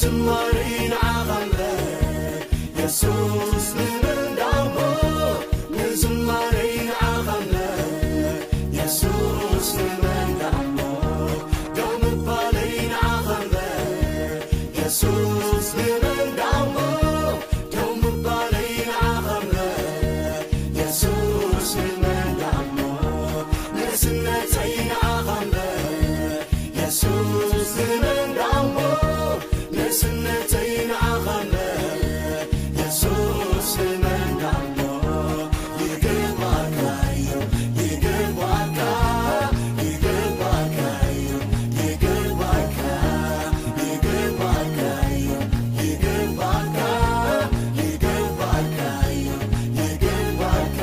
ዝማሬ ንዓኻ እምበር የሱስ ንመን ደኣ እሞ፣ ንዝማሬ ንዓኻ እምበር የሱስ ንመን ደኣ እሞ፣ ደው ምባለይ ንዓኻ እምበር የሱስ ንመን ደኣ እሞ፣ ደው ምባለይ ንዓኻ እምበር የሱስ ንመን ደኣ እሞ፣ ንእስነተይ ንዓኻ እምበር የሱስ ንመን ደኣ እሞ፣ ንእስነተይ ንዓኻ እምበር የሱስ ንመን ደኣ እሞ፣ ይግባእካ እዩ፣ ይግባእካ፣ ይግባእካ እዩ፣ ይግባእካ፣ ይግባእካ እዩ፣ ይግባእካ፣ ይግባእካ እዩ፣ ይግባእካ።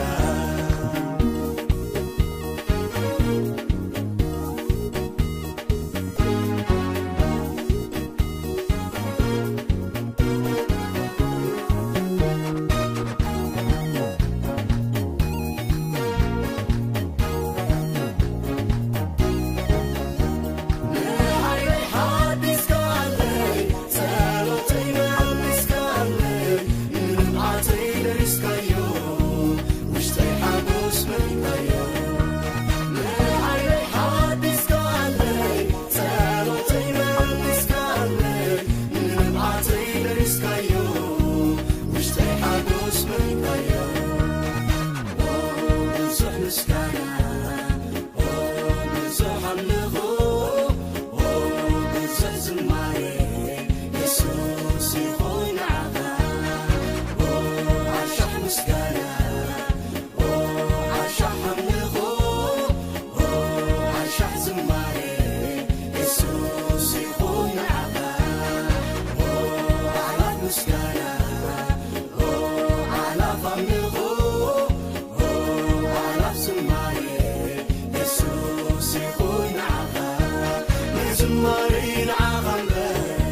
ንሓይለይ ሓዲስካለይ፣ ጸሎተይ መሊስካለይ፣ ንንብዓተይ ደሪስካዮ፣ ውሽጠይ ሓጎስ መሊእካዮ። ንሓይለይ ሓዲስካለይ፣ ጸሎተይ መሊስካለይ፣ ንንብዓተይ ደሪስካዮ፣ ውሽጠይ ሓጎስ መሊእካዮ። ኦ፣ ብዙሕ ምስጋና፣ ኦ፣ ብዙሕ ኣምልኾ፣ ኦ፣ ብዙሕ ዝማሬ፣ የሱስ ይኹን ንዓኻ። ኦ፣ ኣሻሕ ምስጋና፣ ኦ፣ ኣሻሕ ኣምልኾ፣ ኦ፣ ኣሻሕ ዝማሬ፣ የሱስ ይኹን ንዓኻ። ኦ፣ ኣላፍ ምስጋና፣ ኦ፣ ኣላፍ ኣምልኾ፣ ኦ፣ ኣላፍ ዝማሬ፣ የሱስ ይኹን ንዓኻ። ንዝማሬ ንዓኻ እምበር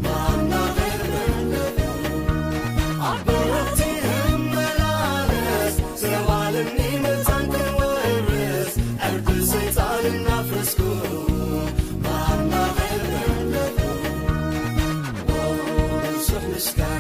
ብኣምላኸይ እምለኹ። ኣብ በረኽቲ እመላለስ፣ ዘወሃበኒ መታን ክወርስ፣ ዕርቂ ሰይጣን እናፍረስኩ፣ ብኣምላኸይ እምለኹ። ብዙሕ ምስጋና